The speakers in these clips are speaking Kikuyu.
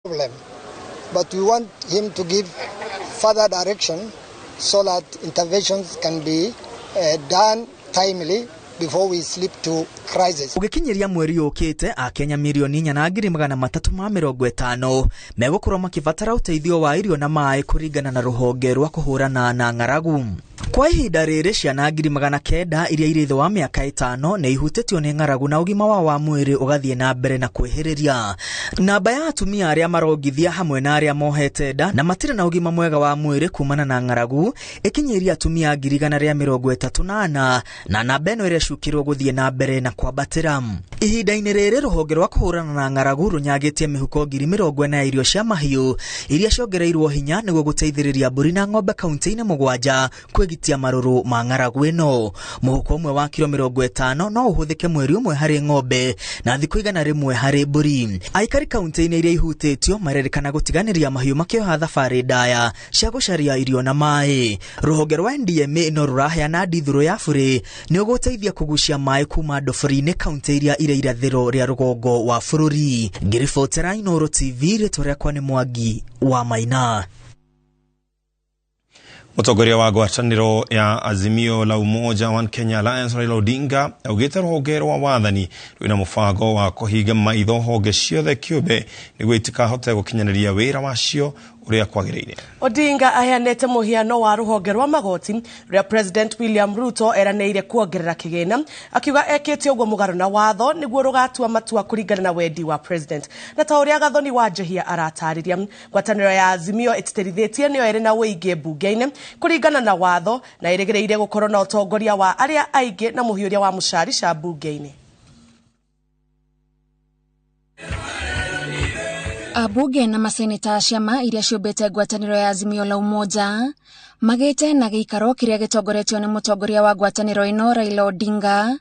Problem. But we want him to give further direction so that interventions can be done timely before we slip to crisis. Ũgĩkinyĩria mweri ũkĩte, akenya 4,350,000 megũkorwo makĩbatara ũteithio wa irio na maĩ kũringana na rũhonge rwa kũhũrana na ng'aragu. Kwa ihinda rĩrĩ, ciana 900,000 iria irĩ thĩ wa mĩaka 5 nĩ ihutĩtio nĩ ng'aragu na ũgima wao wa mwĩrĩ ũgathiĩ na mbere na kwĩhĩrĩria. Namba ya atumia arĩa marongithia hamwe na arĩa mohete nda na matirĩ na ũgima mwega wa mwĩrĩ kumana na ng'aragu ĩkinyĩirie atumia 134,000, na namba ĩno ĩrecukĩrwo gũthiĩ na mbere na kwambatĩra. Ihinda-inĩ rĩrĩ, rũhonge rwa kũhũrana na ng'aragu rũnyagĩtie mĩhuko 40,000 ya irio cia mahiũ iria ciongereirwo hinya nĩguo gũteithĩrĩria mbũri na ng'ombe kaunti-inĩ 7 kwĩgitia marũrũ ma ng'aragu ĩno. Mũhuko ũmwe wa kiro 50 no ũhũthĩke mweri ũmwe harĩ ng'ombe na thikũ 100 harĩ mbũri. Aikari kaunti-inĩ iria ihutĩtio marerĩkana gũtiganĩria mahiũ makĩoha thabarĩ ndaya cia gũcaria irio na maĩ. Rũhonge rwa NDMA no rũraheana ndithũrũ ya burĩ nĩ ũgũteithia kũgucia maĩ kuma ndobori-inĩ kaunti iria irĩ irathĩro rĩa rũgongo wa bũrũri. Ngĩribotera Inooro TV, rĩtwa rĩakwa nĩ Mwangi wa Maina. Mũtongoria wa ngwatanĩro ya Azimio la Umoja One Kenya Alliance Raila Odinga augĩte rũhonge rwa wathani rwĩna mũbango wa kũhinga maitho honge ciothe kĩũmbe nĩguo itikahote gũkinyanĩria wĩra wacio ũrĩa kwagĩrĩire. Odinga aheanĩte mũhiano wa rũhonge rwa magoti rũrĩa President William Ruto eranĩire kuongerera kĩgĩna, akiuga ekĩte ũguo mũgarũ na watho nĩguo rũgatua matua kũringana na wendi wa President. Na ta ũrĩa Gathoni wa Njehia aratarĩria, ngwatanĩro ya Azimio ĩtĩtĩrithĩtie nĩyo ĩrĩ na ũingĩ mbunge-inĩ kũringana na watho na ĩrĩgĩrĩire gũkorwo na ũtongoria wa arĩa aingĩ na mũhiũria wa mũcarica mbunge-inĩ. Ambunge na maseneta ciama iria ciũmbĩte ngwatanĩro ya Azimio la Umoja magĩte na gĩikaro kĩrĩa gĩtongoretio nĩ mũtongoria wa ngwatanĩro ĩno Raila Odinga,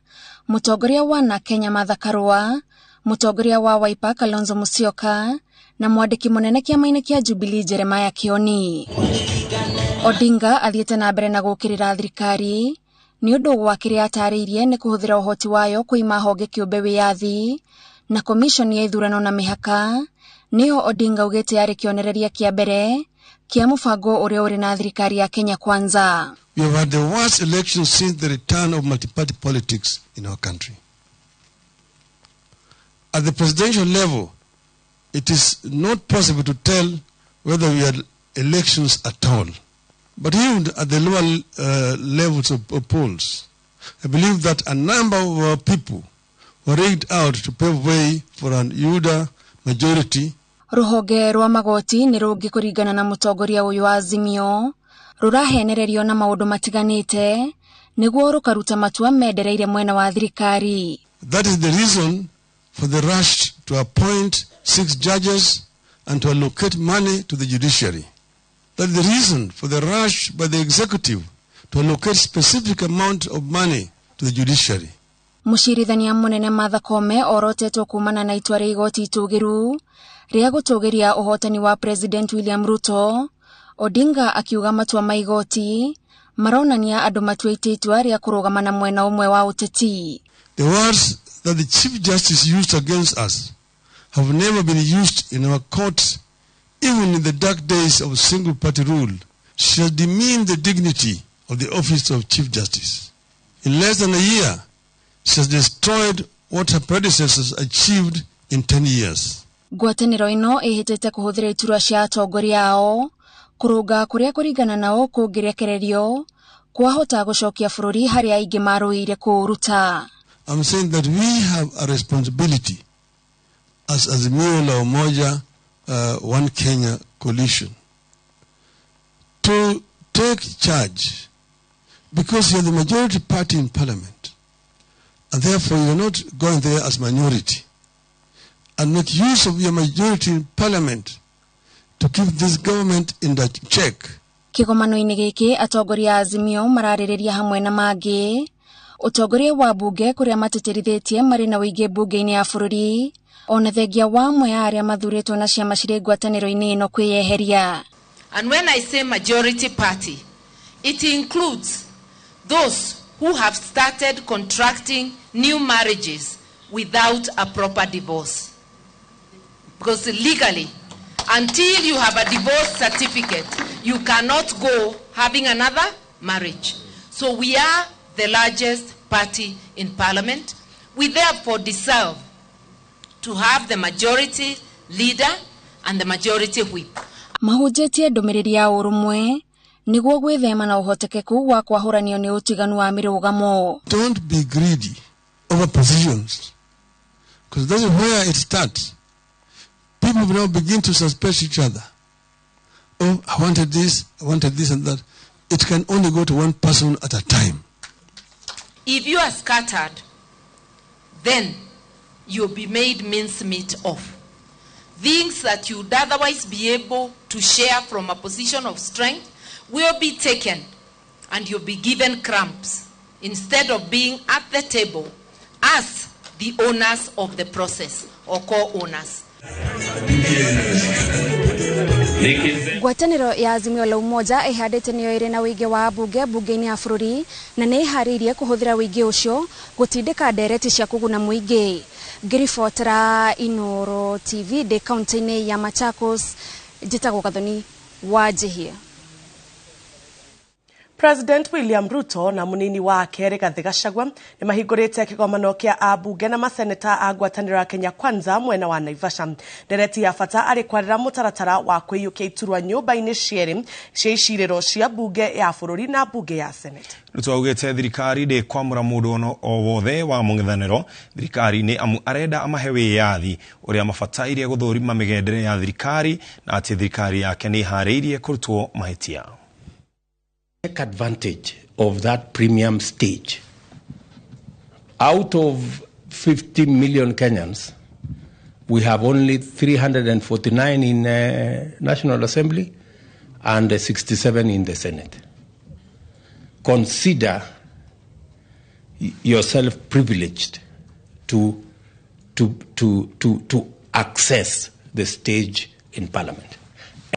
mũtongoria wa na Kenya Martha Karua, mũtongoria wa Wiper Kalonzo Musyoka na mwandĩki mũnene kĩama-inĩ kĩa Jubilee Jeremiah Kioni. Odinga athiĩte na mbere na gũũkĩrĩra thirikari nĩ ũndũ wa kĩrĩa atarĩirie nĩ kũhũthĩra ũhoti wayo kũima honge kĩũmbe wĩyathi na komishoni ya ithurano na mĩhaka nĩyo Odinga augĩte yarĩ kĩonereria kĩa mbere kĩa mũbango ũrĩa ũrĩ na thirikari ya Kenya Kwanza. We have had the worst election since the return of multi-party politics in our country. At the presidential level, it is not possible to tell whether we had elections at all. But even at the lower levels of polls, I believe that a number of our people were rigged out to pave way for an UDA majority. Rũhonge rwa magoti nĩ rũngĩ kũringana na mũtongoria ũyũ wa Azimio rũrahenererio na maũndũ matiganĩte nĩguo rũkaruta matua mendereire mwena wa thirikari. That is the reason for the rush to appoint 6 judges and to allocate money to the judiciary. That is the reason for the rush by the executive to allocate specific amount of money to the judiciary. Mũcirithania mũnene Martha Koome orotetwo kumana na itua rĩa igoti itũgĩru rĩa gũtũgĩria ũhotani wa President William Ruto. Odinga akiuga matua ma igoti maronania andũ matuĩte itua rĩa kũrũgama na mwena ũmwe wa ũteti. The words that the Chief Justice used against us have never been used in our courts, even in the dark days of single party rule. She has demeaned the dignity of the office of Chief Justice. In less than a year, she has destroyed what her predecessors achieved in 10 years. Ngwatanĩro ĩno ĩhĩtĩte kũhũthĩra iturwa cia atongoria ao kũrũnga kũrĩa kũringana nao kũngĩrekererio kwahota gũcokia bũrũri harĩa aingĩ marũĩire kũũruta. I'm saying that we have a responsibility as Azimio la Umoja One Kenya coalition to take charge, because you are the majority party in parliament, and therefore you are not going there as minority, and make use of your majority in parliament to keep this government in the check. Kĩgomano-inĩ gĩkĩ atongoria a Azimio mararĩrĩria hamwe na mangĩ ũtongoria wa bunge kũrĩa matĩtĩrithĩtie marĩ na ũingĩ bunge-inĩ ya bũrũri ona thengia wa amwe a arĩa mathurĩtwo na ciama cirĩ ngwatanĩro-inĩ ĩno kwĩyeheria. And when I say majority party, it includes those who have started contracting new marriages without a proper divorce. Because legally, Until you have a divorce certificate, you cannot go having another marriage. So we are the largest party in parliament. We therefore deserve to have the majority leader and the majority whip. Mahunjĩtie ndũmĩrĩri ya ũrũmwe nĩguo gwĩthema na ũhotekeku wa kwahũranio nĩ ũtiganu wa mĩrũgamo. Don't be greedy over positions, because that's where it starts. People now begin to suspect each other. Oh, I wanted this, I wanted this and that. It can only go to one person at a time. If you are scattered, then you'll be made mincemeat of. Things that you'd otherwise be able to share from a position of strength will be taken, and you'll be given crumbs instead of being at the table as the owners of the process or co-owners. Ngwatanĩro ya Azimio la Umoja ĩhandĩte nĩyo ĩrĩ na ũingĩ wa ambunge mbunge-inĩ ya bũrũri na nĩ ĩharĩirie kũhũthĩra ũingĩ ũcio gũtindĩka ndereti cia kũguna mũingĩ. Ngĩribotera Inooro TV ndĩ kaunti-inĩ ya Machakos, njĩtagwo Gathoni wa Njihia. President William Ruto na munini wake Rigathi Gachagua nĩ mahingũrĩte kĩgomano kĩa ambunge na maseneta a ngwatanĩro ya Kenya Kwanza mwena wa Naivasha. Ndereti ya bata arĩ kwarĩra mũtaratara wa kwĩiyũkia iturwa nyũmba-inĩ cierĩ cia icirĩro cia mbunge ya bũrũri na mbunge ya Senate. Ruto augĩte thirikari ndĩkwamũra mũndũ o wothe wa mũng'ethanĩro thirikari-inĩ amu arenda amahe wĩyathi ũrĩa mabataire gũthũrima mĩgendere ya thirikari na atĩ thirikari yake nĩ ĩharĩirie kũrutwo mahĩtia. Take advantage of that premium stage. Out of 50 million Kenyans, we have only 349 in National Assembly and 67 in the Senate. Consider yourself privileged to access the stage in Parliament.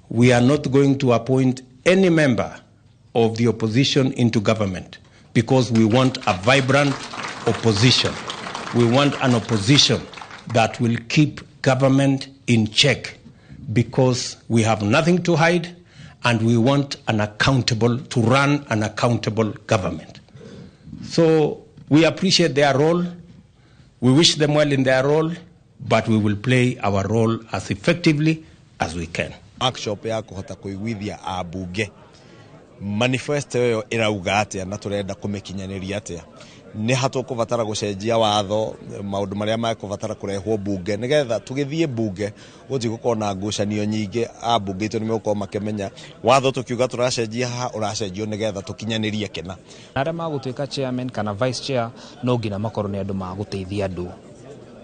We are not going to appoint any member of the opposition into government because we want a vibrant opposition. We want an opposition that will keep government in check because we have nothing to hide and we want an accountable, to run an accountable government. So we appreciate their role. We wish them well in their role, but we will play our role as effectively as we can. Workshop ya kũhota kũiguithia ambunge manifesto ĩyo ĩrauga atĩa na tũrenda kũmĩkinyanĩria atĩa, nĩ ha tũkũbatara gũcenjia watho, maũndũ marĩa mekũbatara kũrehwo mbunge nĩgetha tũgĩthiĩ mbunge gũtigũkorwo na ngucanio nyingĩ. Ambunge itũ nĩmegũkorwo makĩmenya watho tũkiuga tũracenjia haha ũracenjio nĩgetha tũkinyanĩrie kĩna. Arĩa magũtuĩka chairman kana vice chair no nginya makorwo nĩ andũ magũteithia andũ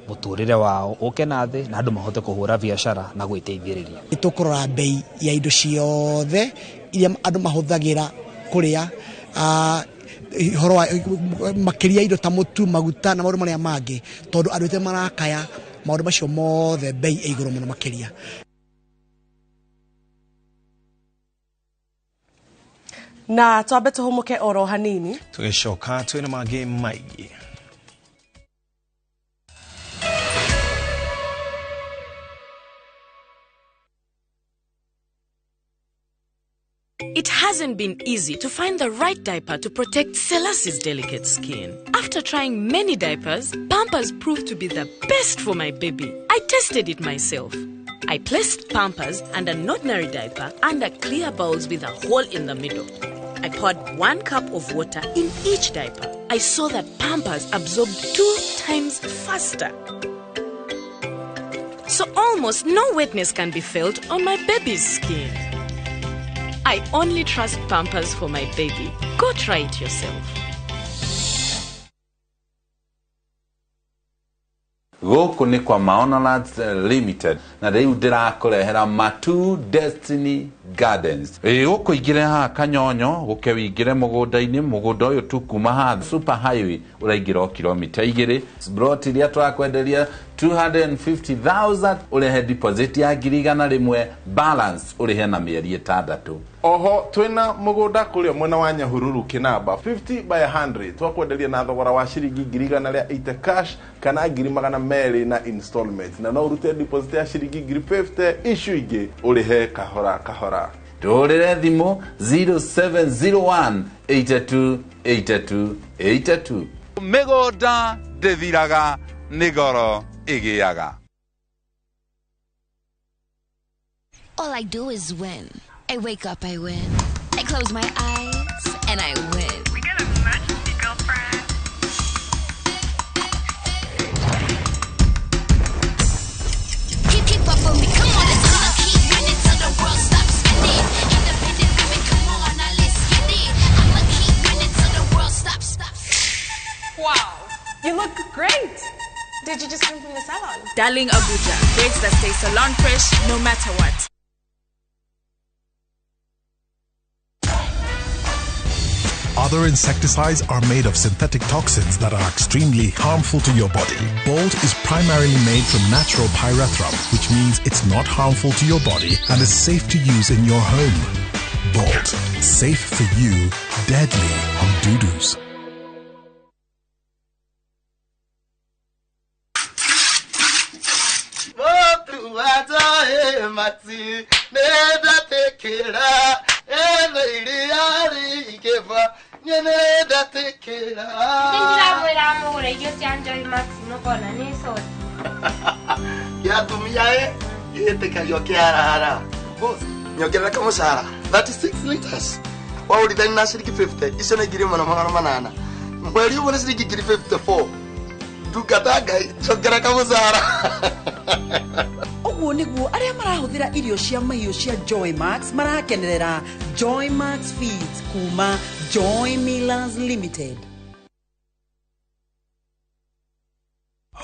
mũtũrĩre wao ũke na thĩ na andũ mahote kũhũra biacara na gwĩteithĩrĩria. Tũkũrora bei ya indo ciothe iria andũ mahũthagĩra kũrĩa, ũhoro wa makĩria indo ta mũtu, maguta na maũndũ marĩa mangĩ, tondũ andũ aitũ marakaya maũndũ macio mothe bei ĩ igũrũ mũno makĩria. Na twambe tũhũmũke oro hanini tũgĩcoka twĩna mangĩ maingĩ. It hasn't been easy to find the right diaper to protect Selassie's delicate skin. After trying many diapers, Pampers proved to be the best for my baby. I tested it myself. I placed Pampers and an ordinary diaper under clear bowls with a hole in the middle. I poured 1 cup of water in each diaper. I saw that Pampers absorbed 2 times faster. So almost no wetness can be felt on my baby's skin. I only trust Pampers for my baby. Go try it yourself. Gũkũ nĩ kwa Maono Lands Limited na rĩu ndĩrakũrehera Matu Destiny Gardens. Gũkũ ingĩre haha Kanyonyo, gũke wĩingĩre mũgũnda-inĩ, mũgũnda ũyũ tu kuma haha super highway ũraingĩra o kilomita 2. Plot iria tũrakwenderia 250,000, ũrehe deposit ya 100,000, balance ũrĩhe na mĩeri 6. Oho twina mugunda kuria mwena wa Nyahururu Kinamba 50 by 100 twakwenderia na thogora wa ciringi 180 cash kana 200,000 na installment, na no urute deposit ya ciringi 50,000, icio ingĩ ũrĩhe kahora kahora. Tũhũrĩre thimũ 0701 82 82 82. Mĩgũnda ndĩthiraga, nĩ goro ĩgĩaga. All I do is win. I wake up, I win. I close my eyes, and I win. We got an emergency, girlfriend. Keep up with me, come on, let's go. Keep winning till the world stops spinning. Independent women, come on, now let's get it. I'ma keep winning till the world stops. Wow, you look great. Did you just come from the salon? Darling Abuja, braids that stay salon fresh no matter what. Other insecticides are made of synthetic toxins that are extremely harmful to your body. Bolt is primarily made from natural pyrethrum, which means it's not harmful to your body and is safe to use in your home. Bolt, safe for you, deadly on doo-doos. Gĩatumia gĩtĩkagio kĩarahara. Boss, nyongerera kamũcara 36 liters. Waũrithania na ciringi 50, icio nĩ 1800. Mweri ũmwe nĩ ciringi 54. Ndungata Ngai, njongerera kamũcara. Ũguo nĩguo arĩa marahũthĩra irio cia mahiũ cia Joy Max marakenerera Joy Max Feeds kuma Joy Millers Limited.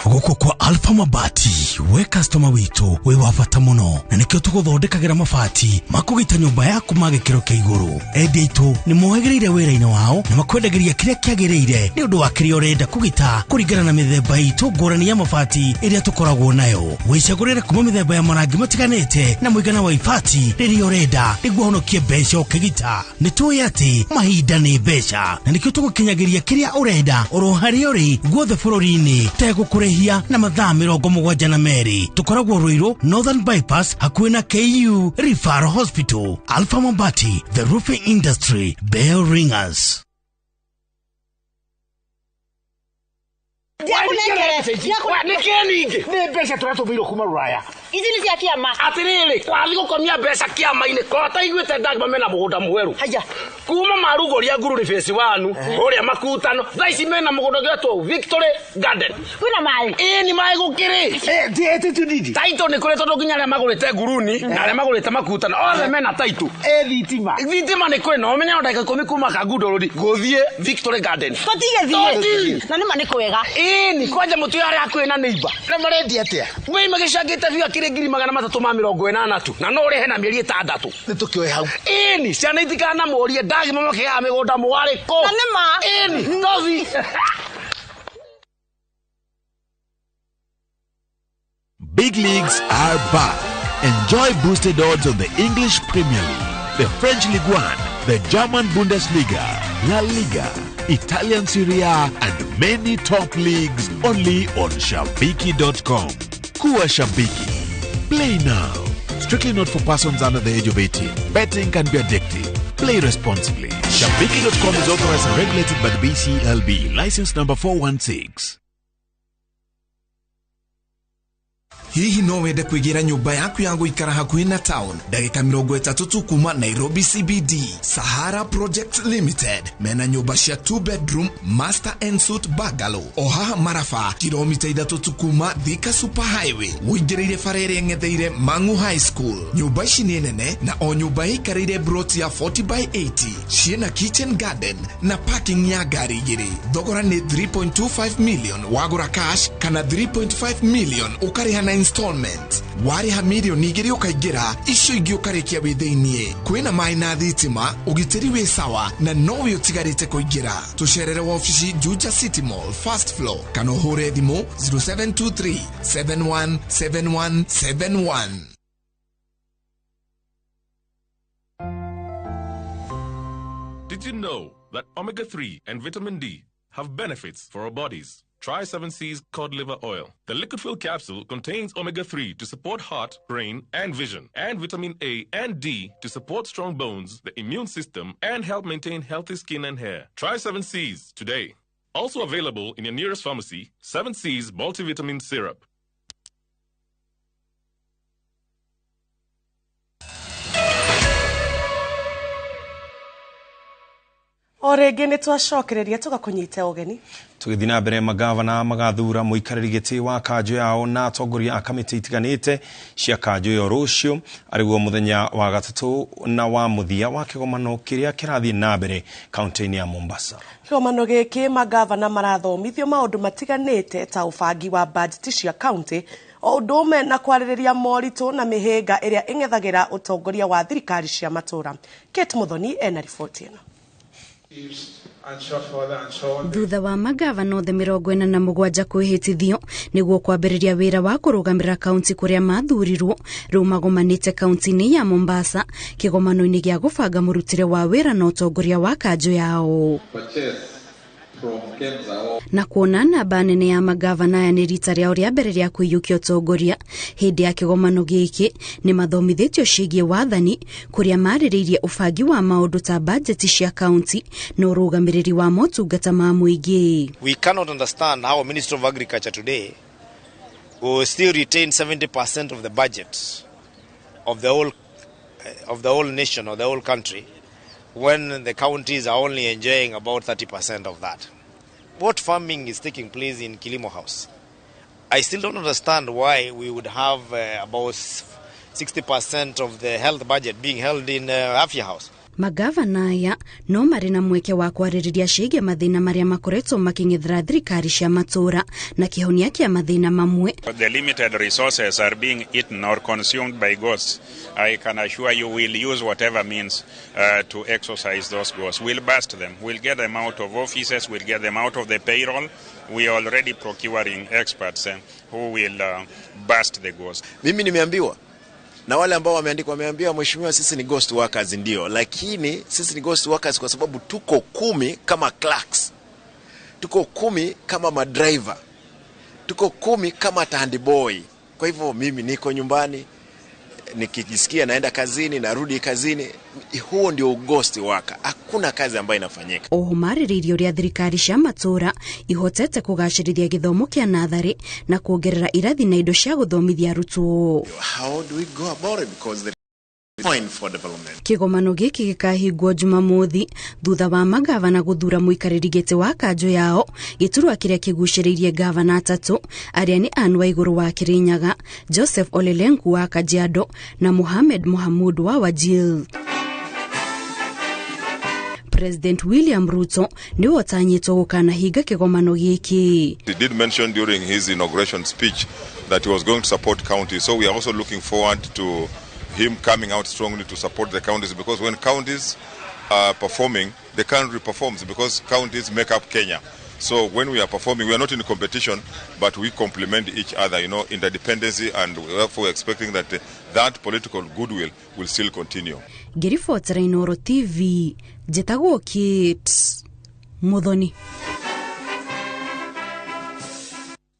Gũkũ kwa Alpha Mabati, we customer witũ wĩ wa bata mũno, na nĩkĩo tũgũthondekagĩra mabati makũgita nyũmba yaku ma gĩkĩro kĩa igũrũ. Endia aitũ nĩ mohĩgĩrĩire wĩra-inĩ wao na makwendagĩria kĩrĩa kĩagĩrĩire nĩ ũndũ wa kĩrĩa ũrenda kũgita kũringana na mĩthemba itũ ngũrani ya mabati ĩrĩa tũkoragwo nayo. Wĩcagũrĩre kuma mĩthemba ya marangi matiganĩte na mũigana wa ibati rĩrĩa ũrenda nĩguo ũhonokie mbeca ũkĩgita. Nĩ tũĩ atĩ mahinda nĩ mbeca, na nĩkĩo tũgũkinyagĩria kĩrĩa ũrenda oro harĩa ũrĩ guothe bũrũri-inĩ tegũkũrĩhia na mathaa 72. Tũkoragwo Ruiru Northern Bypass hakuhĩ na KU Referral Hospital. Alpha Mabati, the roofing industry bell ringers. Nĩ mbeca tũratũmĩirwo kuma Rũraya. Ici nĩ cia kĩama. Atĩrĩrĩ, wathiĩ gũkomia mbeca kĩama-inĩ, korwo ũtaiguĩte ndagima mena mũgũnda mwerũ. Haya. Kuma marugũria Ngururi phase 1, kũrĩa Makutano, thaa ici mena mũgũnda ũgĩtwo Victory Garden. Kwĩna maĩ? Ĩĩ nĩ maĩ gũkĩrĩ. Taitũ nĩ kũrĩ tondũ nginya arĩa magũrĩte Nguruni na arĩa magũrĩte Makutano othe mena taitũ. Thitima. Thitima nĩ kũrĩ na ũmenye no ndagĩka 10 kuma Kangundo Road gũthiĩ Victory Garden. Tũtigĩthiĩ. Na nĩ ma nĩ kwega. Ĩĩ kwanja mũtu arĩa hakuhĩ na neighbor. Na marendia atĩa? Wei magĩcangĩte biũ akĩrĩ 380 tu, na no ũrĩhe na mĩeri 6. Nĩ tũkĩoe hau. Ĩni ciana itikanamũrie ndagima makĩgaga mĩgũnda mwarĩ kũ. Na nĩ ma. Ĩni tothi. Big leagues are back. Enjoy boosted odds on the English Premier League, the French Ligue 1, the German Bundesliga, La Liga, Italian Serie A, and many top leagues only on Shabiki.com. Kuwa Shabiki. Play now. Strictly not for persons under the age of 18. Betting can be addictive. Play responsibly. Shabiki.com is authorized and regulated by the BCLB. License number 416. Hihi no wende kwĩgĩra nyũmba yaku ya gũikara hakuhĩ na town ndagĩka 30 tu kuma Nairobi CBD. Sahara Project Limited mena nyũmba cia 2 bedroom master and suite bungalow o haha Maraba, kilomita 3 tu kuma Thika Super Highway ũingĩrĩire bara ĩrĩa ĩng'etheire Mangu High School. Nyũmba ici nĩ nene na o nyũmba ĩikarĩire broti ya 40 by 80, ciĩna kitchen garden na parking ya ngari igĩrĩ. Thogora nĩ 3.25 million wagũra cash kana 3.5 million ũkarĩha na installment. Warĩha 2 mirioni ũkaingĩra, icio ingĩ ũkarĩkia wĩ thĩiniĩ. Kwĩna maĩ na thitima, ũgitĩri wĩ sawa na nowe ũtigarĩte kũingĩra. Tũcerere wabici Juja City Mall first floor kana ũhũre thimũ 0723 717171. Did you know that omega 3 and vitamin D have benefits for our bodies? Try 7C's cod liver oil. The liquid fill capsule contains omega 3 to support heart, brain, and vision, and vitamin A and D to support strong bones, the immune system, and help maintain healthy skin and hair. Try 7C's today. Also available in your nearest pharmacy, 7C's multivitamin syrup. O rĩngĩ nĩ twacokereria tũgakũnyita ũgeni. Tũgĩthiĩ na mbere, magavana magathura mũikarĩri gĩtĩ wa kanjũ yao na atongoria a kamĩtĩ itiganĩte cia kanjũ ĩyo rũciũ, arĩguo mũthenya wa gatatũ na wa mũthia wa kĩgomano kĩrĩa kĩrathiĩ na mbere kaunti-inĩ ya Mombasa. Kĩgomano gĩkĩ magavana marathomithio maũndũ matiganĩte ta ũbangi wa bajeti cia kaunti o ũndũ ũmwe na kwarĩrĩria moritũ na mĩhĩnga ĩrĩa ĩng'ethagĩra ũtongoria wa thirikari cia matũũra. Kate Muthoni ena riboti ĩno. Thutha wa magavana othe 47 kwĩhĩtithio nĩguo kwambĩrĩria wĩra wa kũrũgamĩrĩra kaunti kũrĩa mathurirwo, rĩu magomanĩte kaunti-inĩ ya Mombasa kĩgomano-inĩ gĩa gũbanga mũrutĩre wa wĩra na ũtongoria wa kanjũ yao. Na kuona namba nene ya magavana aya nĩ rita rĩao rĩa mbere rĩa kũiyũkia ũtongoria, hĩndĩ ya kĩgomano gĩkĩ nĩ mathomithĩtio ciĩgiĩ wathani, kũrĩa marĩrĩirie ũbangi wa maũndũ ta bajeti cia kaunti na ũrũgamĩrĩri wa motungata ma mũingĩ. We cannot understand how a Minister of Agriculture today will still retain 70% of the budget of the whole nation or the whole country when the counties are only enjoying about 30% of that. What farming is taking place in Kilimo House? I still don't understand why we would have about 60% of the health budget being held in Afya House. Magavana aya no marĩ na mweke wa kwarĩrĩria ciĩgiĩ mathĩna marĩa makoretwo makĩng'ethera thirikari cia matũũra na kĩhonia kĩa mathĩna mamwe. The limited resources are being eaten or consumed by ghosts. I can assure you we'll use whatever means to exorcise those ghosts. We'll bust them. We'll get them out of offices. We'll get them out of the payroll. We are already procuring experts who will bust the ghosts. Mimi nimeambiwa na wale ambao wameandikwa, wameambiwa, "Mheshimiwa, sisi ni ghost workers." Ndio, lakini sisi ni ghost workers kwa sababu tuko 10 kama clerks, tuko 10 kama madriver, tuko 10 kama boy. Kwa hivyo mimi niko nyumbani, nikijisikia naenda kazini, narudi kazini. Huo ndio ghost worker. Hakuna kazi ambayo inafanyika. Oho marĩrĩirie ũrĩa thirikari cia matũũra ihotete kũgacĩrithia gĩthomo kĩa natharĩ na kuongerera irathi na indo cia gũthomithia arutwo. How do we go about it? Because there is point for development. Kĩgomano gĩkĩ gĩkahingwo Jumamothi thutha wa magavana gũthura mũikarĩri gĩtĩ wa kanjũ yao, gĩturwa kĩrĩa kĩgucĩrĩirie gavana atatũ arĩa nĩ Anne Waigũrũ wa Kĩrĩnyaga, Joseph Ole Lenku wa Kajiado na Mohamed Mohamud wa Wajir. President William Ruto nĩwe ũtanyĩtwo gũkanahinga kĩgomano gĩkĩ. He did mention during his inauguration speech that he was going to support counties. So we are also looking forward to him coming out strongly to support the counties, because when counties are performing, the country performs, because counties make up Kenya. So when we are performing, we are not in competition, but we complement each other, interdependency, and therefore we're expecting that that political goodwill will still continue. Ngĩribotera Inooro TV, njĩtagwo Kate Muthoni.